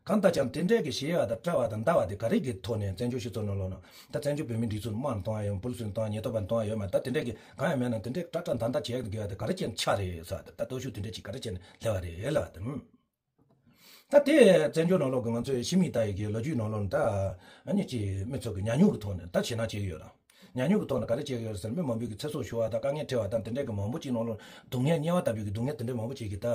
ག་ ཨ་ད་ཅང་དེ་འདྲའི་གི་ཞེ་བ་དང་བཀྲ་བ་དང་འདའ་བ་དེ་ག་རེ་གི་ཐོག་ནས་བཙན་བྱོལ་སྤྱི་ཚོགས་ནང་ལོགས་ན་ད་བཙན་བྱོལ་བོད་མིའི་སྒྲིག་འཛུགས་དམག་གཏོང་བ་ཡང་པུ་ལི་སི་གཏོང་བ་ཉེན་རྟོག་པ་གཏོང་བ་ཡོད་མ་ད་དེ་འདྲའི་གི་གང་ཡང་མེད་ན་དེ་འདྲའི་བཀྲ་བཀྲ་འདའ་འདའ་བྱེད་དགོས་ཡ་དེ་ག་རེ་བྱས་ནས་ཆགས་རེད་ཟེར་བ་དང་ད་སྟོབས་ཤུགས་དེ་འདྲ་ཅིག་ག་རེ་བྱས་ནས་སླེབས་པ་རེད་ལབ་པ་དང་། ད་དེ་བཙན་བྱོལ་ནང་ལོགས་ཀྱི་ང་ཚོའི་ཕྱི་མིག་ལྟ་ཡི་གི་ལོ་རྒྱུས་ནང་ལོགས་ད་ཨ་ནི་ཅིག་མི་ཚོ་གི་ཉམས་མྱོང་གི་ཐོག་ནས་ད་ཞེད་སྣང་སྐྱེ་གི་ཡོད་ར། ཉམས་མྱོང་གི་ཐོག་ནས་ག་རེ་བྱེད་ཀྱི་ཡོད་ཟེར་མི་མང་པོས་ཀྱི་ཚེ་སྲོག་ཤོར་བ་དང་དཀའ་ངལ་འཕྲད་པ་དང་དེ་འདྲའི་གི་མང་པོ་ཅིག་ནང་ལོགས་སྡུག་བསྔལ་དམྱལ་བ་ལྟ་བུའི་གི་སྡུག་བསྔལ་དེ་འདྲའི་མང་པོ་ཅིག་གི་ད་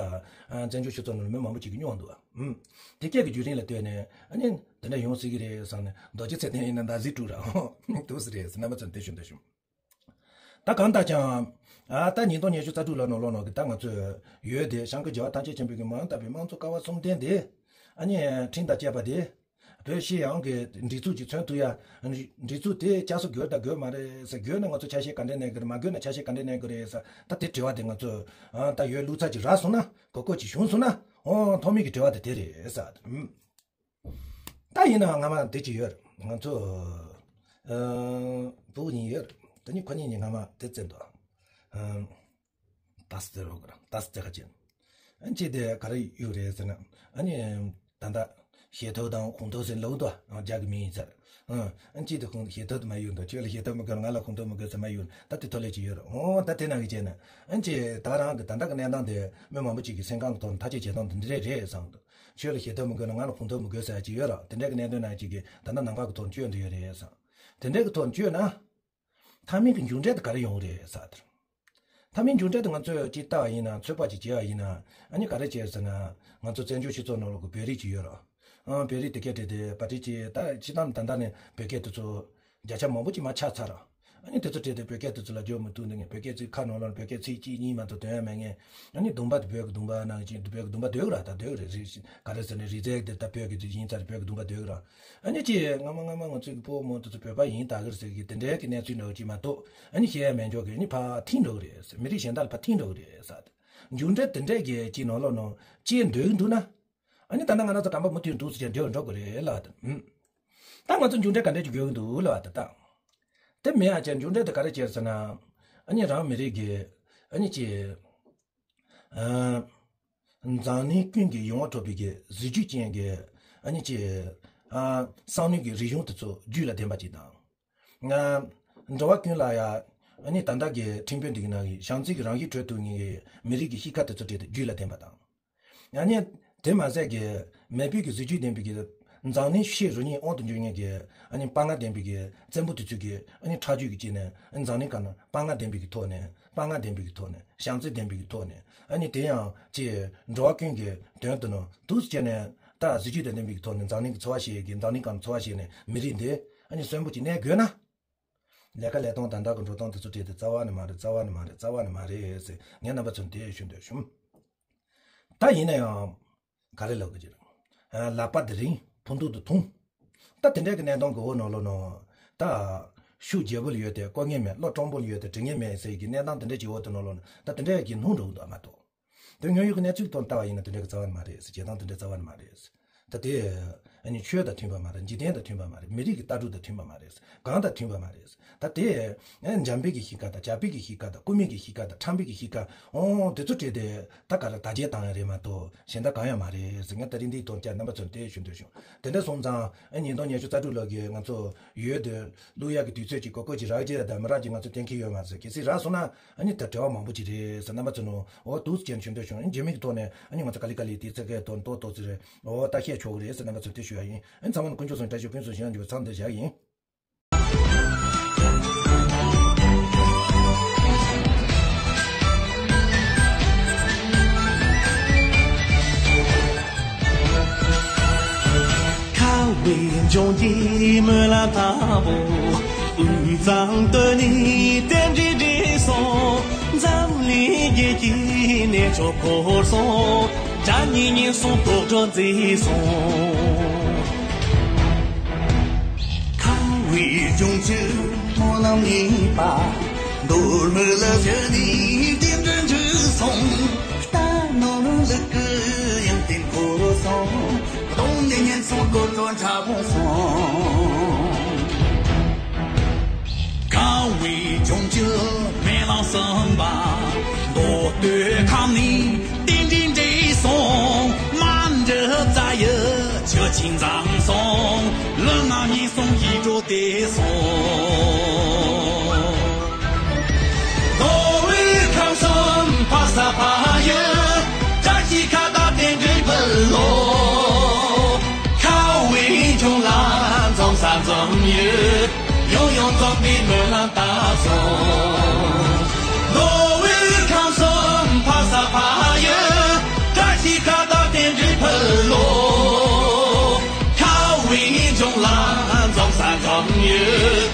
བཙན་བྱོལ་སྤྱི་ཚོགས་ནང་ལ་མི་མང་པོ་ཅིག་གི་མྱོང་འདུག་ཨ། ཨུམ། དེ་སྐད་ཀྱི་བརྒྱུད་རིམ་ལ་ལྟོས་ནས་ཨ་ནི་དེ་འདྲ་ཡོང་སྲིད་ཀྱི་རེད་བསམ་ནས་རྡོ་རྗེ་ཚེ་བརྟན་ཡིན་ན་མདའ་གཟིགས་དྲུག་ར་འོང་འདུག་སྲིད་རེད་ཟེར་རྣམ་པ་ཚོར་དེ་ཞུ་འདོད་བྱུང་། ད་གང་ལྟར་ཀྱང་། ཨ་ད་ཉིས་སྟོང་ཉི་ཤུ་རྩ་དྲུག་ལོ་ནང་ལོགས་ནང་གི་ད་ང་ཚོས་ཡོད་དེ་བྱང་གི་རྒྱལ་བ་ཐམས་ཅད་མཁྱེན་པའི་གི་མ་འོངས་ལྟ་བུའི་དམངས་གཙོ་ཀ་བ་གསུམ་ལྡན་དེ། ཨ་ནི་ཁྲིམས་དང་བཅས་པ་དེ། བོད་སྤྱི་ཡོངས་ཀྱི་སྒྲིག་འཛུགས་ཀྱི་མཚོན་ཐུབ་ཡ། སྒྲིག་འཛུགས་དེ་བསྐྱར་གསོ་དགོས་དང་དགོས་མ་རེད་ཟེར་དགོས་ན་ང་ཚོ་ཆ་ཤས་ག་འདྲ་གནས་དགོས་རེད་མ་དགོས་ན་ཆ་ཤས་ག་འདྲ་གནས་དགོས་རེད་ཟེར་ད་དེ་དྲི་བ་དེ་ང་ཚོ། ཨ་ད་ཡོད་ལུགས་ཚ་ཅིག་རག་སོང་ན་གོ་སྐབས་ཅིག་བྱུང་སོང་ན་ཨོ་ཐོག་མའི་གི་དྲི་བ་དེ་དེ་རེད་ཟེར། ད་ཡིན་ནའང་སྔ་མ་དེ་ཅི་ཡོད་རེད། ང་ཚོ་ཨ་བུ་གཉིས་ཡོད་རེད། ད་ནི་ཁོ་གཉིས་ནི་སྔ་མ་དེ་བཙལ་འདུག་ཨ་ཏཱ་སི་ཏེ་རོ་ག་ར་ཏཱ་སི་ཏེ་ཁ་ཅན། ཨ་ནི་ཅི་དེ་ག་རེ་ཡོད་རེད་ཟེར་ན། ཨ་ནི་ད་ལྟ་ཞེ་ཐོག་དང་ཁོང་ཐོག་ཟེར་ལོག་འདུག་ཨ་རྒྱ་གི་མིང་ཡིན་ཚར། ཨ་ཨ་ནི་ཅི་དེ་ཁོང་ཞེ་ཐོག་དུ་མ་ཡོད་འདུག་ཁྱོད་ལ་ཞེ་ཐོག་མི་དགོས་ང་ལ་ཁོང་ཐོག་མི་དགོས་ཟེར་མ་ཡོད་ད་དེ་ཐོག་ལས་ཅི་ཡོད་རེད། ཨོ་ད་དེ་ནང་གི་བྱས་ན། ཨ་ནི་ཅི་ད་རང་གི་ད་ལྟ་གི་གནས་སྟངས་དེ་མི་མང་པོ་ཅིག་གི་སེམས་ཁམས་ཐོག་ནས་ཐག་གཅོད་བྱེད་སྟངས་དེ་འདི་རེད་རེད་བསམ་འདུག་ཁྱོད་ལ་ཞེ་ཐོག་མི་དགོས་ན་ང་ལ་ཁོང་ཐོག་མི་དགོས་ཟེར་ཡ་ཅིག་ཡོད་ར། དེ་འདྲའི་གི་གནད་དོན་ནང་ཅིག་གི་ད་ལྟ་ནམ་མཁའ་གི་ཐོག་བསྐྱོད་འདི་ཡོད་རེད་བསམ། དེ་འདྲའི་གི་ཐོག་བསྐྱོད་ན། མཐའ་མའི་གི་མཇུག་འབྲས་དེ་ག་རེ་ཡོང་གི་རེད་ཟེར་དེར། མཐའ་མའི་མཇུག་འབྲས་དེ་ང་ཚོས་ཅིག་ལྟ་བ་ཡིན་ན་ཚོད་དཔག་ཅིག་བྱས་པ་ཡིན་ན་ཨ་ནི་ག་རེ་བྱས་ཟེར་ན་ང་ཚོ་བཙན་བྱོལ་སྤྱི་ཚོགས་ནང་ལོགས་གི་བོད་རིགས་ཅིག་ཡོད་ར། ཨང་བོད་རིགས་དེ་སྐད་བྲིས་ཏེ་པ་ཏི་ཅིག་ད་ཕྱི་ནང་ད་ལྟ་ནས་བོད་སྐད་དེ་ཚོ་བརྒྱ་ཆ་མང་པོ་ཅིག་མར་ཆག་ཚར་ར། ཨ་ནི་དེ་ཚོ་བྲིས་ཏེ་བོད་སྐད་དེ་ཚོ་ལ་བསྒྱུར་མི་ཐུབ་འདི་ངས་བོད་སྐད་ཚིག་ཁ་ནང་ལ་བོད་སྐད་ཚིག་གཅིག་གཉིས་མ་གཏོགས་དོན་ཡང་མེད་ངས། ཨ་ནི་གདོང་པ་དེ་བོད་ཀྱི་གདོང་པ་ནང་བཞིན་བོད་ཀྱི་གདོང་པ་སྡོད་གི་ར་ད་སྡོད་གི་རེད། ག་རེ་ཟེར་ན་རི་རྩེ་དེ་ད་བོད་ཀྱི་ཡིན་ཙང་བོད་ཀྱི་གདོང་པ་སྡོད་གི་ར། ཨ་ནི་ཅི་སྔ་མ་སྔ་མ་ང་ཚོའི་གི་ཕོ་མོ་དེ་ཚོ་བོད་པ་ཡིན་ད་གི་རེད་ཟེར་གི་དེ་འདྲའི་གི་གནས་ཚུལ་འདྲ་བོ་ཅིག་མ་གཏོགས་ཨ་ནི་ཤེས་ཡ་མེད་འཇོག་གི་ཨ་ནི་ཕར་ཐིང་འགྲོ་གི་རེད་ཟེར། མི་རིགས་གཞན་དག་ལ་ཕར་ཐིང་འགྲོ་གི་རེད་ཟེར། མཇུག་འབྲས་དེ་འདྲའི་གི་ཅིག་ནང་ལོགས་ནང་སྐྱེ་འདོད་གི་འདུག་ན། ཨ་ནི་ད་ནི་ང་རང་ཚོ་དམ་པ་མུ་མཐུད་འདུག་ཟེར་གྱི་འདོད་འགྲོ་གི་རེད་ལབ་པ་དང་། ད་ང་ཚོ་མཇུག་འབྲས་ག་འདྲ་ཅིག་དགོས་གི་འདུག་ལབ་པ་དང་། དེ་མིན་ཡང་ཅིག་མཇུག་འབྲས་དེ་ག་རེ་བྱས་ཟེར་ན། ཨ་ནི་རང་མི་རིགས་ཀྱི་ཨ་ནི་ཅིག་ཨ། འཛམ་གླིང་ཀུན་གྱི་ཡོངས་གྲགས་པའི་གི་གཟི་བརྗིད་ཅན་གྱི་ཨ་ནི་ཅིག་ཨ། བསམ་བློའི་གི་རིག་གཞུང་དེ་ཚོ་རྒྱུད་ལ་ལྡན་པ་ཅིག་དང་། ང་། འགྲོ་བ་ཀུན་ལ་ཡང་ཨ་ནི་ད་ལྟ་གི་ཁྲིམས་དཔོན་འདི་གི་ནང་གི་བྱམས་བརྩེ་གི་རང་བཞིན་གྲོལ་ཐུབ་མཁན་གྱི་མི་རིགས་ཀྱི་གཤིས་ཀ་དེ་ཚོ་བྲིས་ཏེ་རྒྱུད་ལ་ལྡན་པ་དང་། ཨ་ནི། དེ་མ་ཟད་ཀྱི་མེས་པོའི་གི་གཟི་བརྗིད་ལྡན་པའི་གི་འཛམ་གླིང་ཤེས་རུ་གཉིས་དབང་དུ་འགྱུར་མཁན་གྱི་ཨ་ནི་དཔའ་ངར་ལྡན་པའི་གི་བཙན་པོ་དེ་ཚོའི་གི་ཨ་ནི་ཁྲག་རྒྱུད་ཀྱི་སྐྱེས་ནས་ཨ་ནི་འཛམ་གླིང་སྒང་ན་དཔའ་ངར་ལྡན་པའི་གི་ཐོག་ནས་དཔའ་ངར་ལྡན་པའི་གི་ཐོག་ནས་བྱམས་བརྩེ་ལྡན་པའི་གི་ཐོག་ནས་ཨ་ནི་དེ་ཡང་ཅི་འགྲོ་བ་ཀུན་གྱི་དོན་དུ་ནོ་འདུག་སེ་བྱས་ནས་ད་གཟི་བརྗིད་དང་ལྡན་པའི་གི་ཐོག་ནས་འཛམ་གླིང་གི་འཚོ་བ་བྱེད་ཀྱི་འཛམ་གླིང་སྒང་ན་འཚོ་བ་བྱེད་ནས་མི་རིགས་འདི་ཨ་ནི་གསོན་པོ་ཅིག་གནས་དགོས་ན། ལས་ཀ་ལས་སྟངས་ད་ལྟ་གི་འགྲོ་སྟངས་དེ་ཚོ་བྲིས་ཏེ་རྩ་བ་ནས་མ་རེད་རྩ་བ་ནས་མ་རེད་རྩ་བ་ནས་མ་རེད་ཟེར་ངས་རྣམ་པ་ཚོར་འདི་ཞུ་འདོད་བྱུང་། ད་ཡིན་ན་ཡང་། ག་རེ་ལབ་དགོས་ཀྱི་རེད། ལག་པ་དེ་རིང་བུ་མདོག་དེ་ཐུང་། ད་དེ་འདྲའི་གི་གནས་སྟངས་གི་འོག་ནང་ལོགས་ནང་། ད། ཤུགས་རྒྱས་པོ་ལ་ཡོད་དེ་བཀོལ་མཁན་མེད་བློ་སྤྲང་པོ་ལ་ཡོད་དེ་དྲི་མཁན་མེད་ཟེར་གི་གནས་སྟངས་དེ་འདྲ་ཅིག་འོག་ཏུ་ནང་ལོགས་ནང་ད་དེ་འདྲའི་གི་ནོར་འགྲོ་གི་འདུག་མ་གཏོགས། དེ་དངོས་ཡོད་ཀྱི་གནས་ཚུལ་ཐོག་ལྟ་བ་ཡིན་ན་དེ་འདྲའི་གི་རྩ་བ་ནས་མ་རེད་ཟེར་བྱེད་སྟངས་དེ་འདྲའི་རྩ་བ་ནས་མ་རེད་ཟེར། ད་དེ། ཨ་ནི་ཆོས་དང་མཐུན་པ་མ་རེད། འཇིག་རྟེན་དང་མཐུན་པ་མ་རེད། མི་རིགས་ཀྱི་ལྟ་གྲུབ་དང་མཐུན་པ་མ་རེད། གང་དང་མཐུན་པ་མ་རེད། ད་དེ། ཨ་འཇམ་དཔལ་གྱི་གཤིས་ཀ་དང་རྒྱལ་པོའི་གི་གཤིས་ཀ་དང་རྐུན་མའི་གི་གཤིས་ཀ་དང་ཁྲམ་པའི་གི་གཤིས་ཀ་ཨོ་དེ་ཚོ་བྲིས་ཏེ་ད་ག་རེ་དར་རྒྱས་བཏང་ཡ་རེད་མ་གཏོགས་གཞན་དག་གང་ཡང་མ་རེད་ཟེར། ངས་ད་རིང་འདིའི་ཐོག་ཀྱང་རྣམ་པ་ཚོར་དེ་ཞུ་འདོད་བྱུང་། དེ་འདྲ་སོང་ཙང་ཨ་ཉིས་སྟོང་ཉི་ཤུ་རྩ་དྲུག་ལོ་གི་ང་ཚོ་ཡོད་དེ་བླུག་ཡག་གི་དུས་ཚོད་ཅིག་གོ་སྐབས་ཅིག་རག་རྒྱུ་དང་མི་རག་རྒྱུ་ང་ཚོ་གཏན་འཁེལ་ཡོད་མ་རེད། གལ་སྲིད་རག་སོང་ན་ཨ་ནི་ད་དྲི་བ་མང་པོ་ཅིག་རེད་ཟེར། རྣམ་པ་ཚོ་ནང་འོ་འདུག་སེ་ཞུ་འདོད་བྱུང་། རྗེས་མའི་གི་ཐོག་ནས་ཨ་ནི་ང་ཚོ་ག་ལེ་ག་ལེ་དེ་ཚེ་གའི་དོན་ཏོག་ཏོག་ཙི་རེད། འོ་ད་བཤད་ཆོག་གི་རེད་ཟེར་རྣམ་པ་ཚོར་དེ་ཞུ་ཡ་ཡིན། ཨ་ནི་ཚང་མ་ལ་དཀོན་མཆོག་གསུམ་བཀྲ་ཤིས་ཕུན་སུམ་ཚོགས་ཤིག་ཡོང་རྒྱུ་བའི་འཚམས་འདིར་བཞག་ཡིན། ཁ་བའི་ལྗོངས་ཀྱི་སྨོན་ལམ་ལྟ་བུ། དབུས་གཙང་སྟོད་ནས་རྟེན་འབྲེལ་འགྲིག་སོང་། འཛམ་གླིང་རྒྱལ་གྱི་གནས་མཆོག་བོར་སོང་། བརྒྱ་ཉིས་ཉིས་སོང་དོག་འགྲོ་མཛེས་སོང་། ཁ་བའི་ལྗོངས་ཀྱི་སྨོན་ལམ་གཉིས་པ། མདོ་སྨད་ལ་བྱོན་ནས་རྟེན་འབྲེལ་འགྲིག་སོང་། རྟ་ནོར་ལུག་གི་ཡང་རྟེན་བོར་སོང་། གདོང་ནས་སྙན་སོང་སྐོར་བྲོ་འཁྲབ་སོང་། ཁ་བའི་ལྗོངས་ཀྱི་སྨོན་ལམ་གསུམ་པ། མདོ་སྟོད་ཁམས་ནས་རྟེན་འབྲེལ་འགྲིག་སོང་། མ་འདྲི་རྩ་ཡི་ཆུ་ ཅིང་ཙང་སོང་། ལུས་ངག་ཡིད་གསུམ་ཡིད་འགྲོ་བདེ་སོང་། མདོ་དབུས་ཁམས་གསུམ་འཕགས་ས་འཕགས་ཡུལ། བཀྲ་ཤིས་ཁ་བཏགས་རྟེན་འབྲེལ་ཕུལ་ལོ། ཁ་བའི་འབྱུང་ལ་འཛོམས་ས་འཛོམས་ཡུལ། ཡང་ཡང་འཛོམས་པའི་སྨོན་ལམ་བཏབ་སོང་། མདོ་དབུས་ཁམས་གསུམ་འཕགས་ས་འཕགས་ཡུལ། བཀྲ་ཤིས་ཁ་བཏགས་རྟེན་འབྲེལ་ཕུལ་ལོ། ཁ་བའི་འབྱུང་ལ་འཛོམས་ས་འཛོམས་ཡུལ།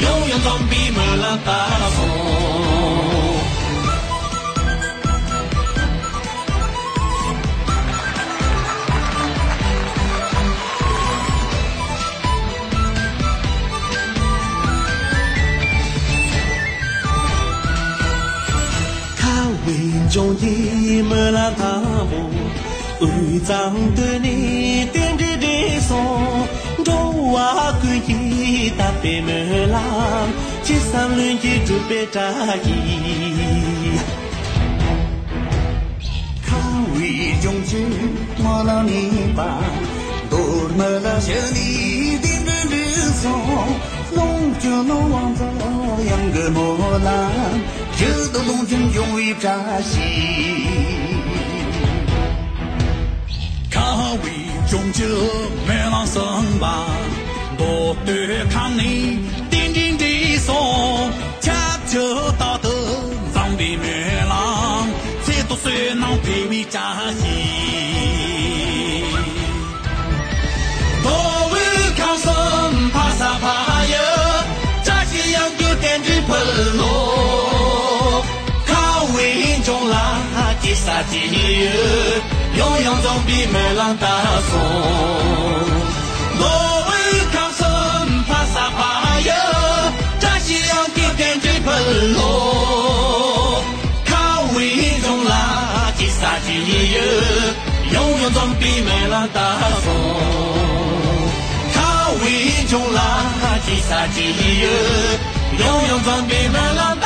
ཡང་ཡང་འཛོམས་པའི་སྨོན་ལམ་བཏབ་སོང་། ཁ་བའི་འབྱུང་གི་སྨོན་ལམ་དང་པོ། དབུས་གཙང་སྟོད་ནས་རྟེན་འབྲེལ་འགྲིག་སོང་། འགྲོ་བ་ཀུན་གྱི་དག་པའི་སྨོན་ལམ། ཅི་བསམ་ལྷུན་གྱིས་འགྲུབ་པའི་བཀྲ་ཤིས། ཁ་བའི་འབྱུང་གི་སྨོན་ལམ་ནི་པ། མདོ་སྨོན་ལམ་ཞུ་ནས་རྟེན་འབྲེལ་འགྲིག་སོང་། ལོངས་སྤྱོད་ནོར་བང་མཛོད་གཡང་གི་སྨོན་ལམ། ཡུལ་དུ་ལོངས་སྤྱོད་འབྱུང་བའི་བཀྲ་ཤིས། ཁ་བའི་འབྱུང་གི་སྨོན་ལམ་གསུམ་པ། མདོ་སྟོད་ཁམས་ནས་རྟེན་འབྲེལ་འགྲིག་སོང་། ཁྱབ་འཇུག་རྟག་ཏུ་འཛོམས་པའི་སྨོན་ལམ། ཚེ་ཐུབ་བསོད་ནམས་འཕེལ་བའི་བཀྲ་ཤིས། མདོ་དབུས་ཁམས་གསུམ་འཕགས་ས་འཕགས་ཡུལ། བཀྲ་ཤིས་གཡང་རྒྱུད་རྟེན་འབྲེལ་ཕུལ་ལོ། ཁ་བའི་འབྱུང་ལ་ཅི་ཟ་ཅི་ཡོད། ཡང་ཡང་འཛོམས་པའི་སྨོན་ལམ་བཏབ་སོང་། མདོ་དབུས་ཁམས་གསུམ་འཕགས་ས་འཕགས་ཡུལ། བཀྲ་ཤིས་གཡང་རྒྱུད་རྟེན་འབྲེལ་ཕུལ་ལོ། ཁ་བའི་འབྱུང་ལ་ཅི་ཟ་ཅི་ཡོད། ཡང་ཡང་འཛོམས་པའི་སྨོན་ལམ་བཏབ་སོང་། ཁ་བའི་འབྱུང་ལ་ཅི་ཟ་ཅི་ཡོད། ཡང་ཡང་འཛོམས་པའི་སྨོན་ལམ་